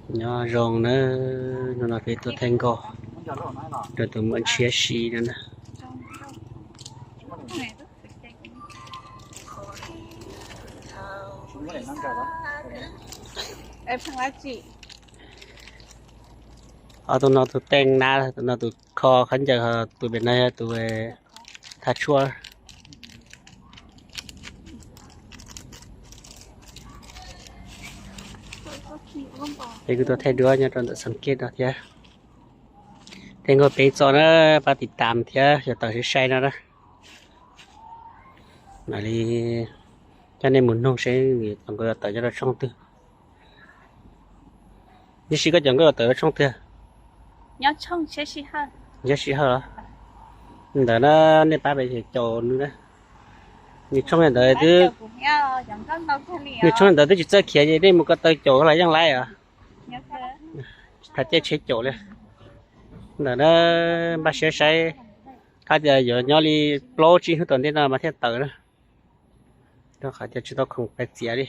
Nyob zoo na, hnub no peb tuaj thaij nkoj rau tus muam Ntshiab si no na. Ob tug no tus teej na, tus no tus kho khaub ncaws, tus pem no yog tus thav tshuaj. Peb kuj tuaj thaij duab nyob rau ntawm Xeev Kej no thiab. Thaij nkauj peb txoj na, pab tiv tam thiab yog tawm sai sai no na. Mam li coj nej mus noog seb nkauj yuav tawm nyob rau tshooj twg. Ntshiab si, koj cov nkauj yuav tawm rau tshooj twg? Nyob Sij Hawj los? Ntawm na, nej pab peb caum nws na. Nws tshooj ntawd twb, nws tshooj ntawd twb tsis txawj khiav ces nej mus ko taw caum los yeej laib os. Tsis tas caij tsheb caum li. Ntawm na, npaj siab saib, qhov tias yuav nyob li plaub tsib hnub tom ntej no mas thiaj tawm na. Rau qhov tias tsis tau khoom pais txiav li.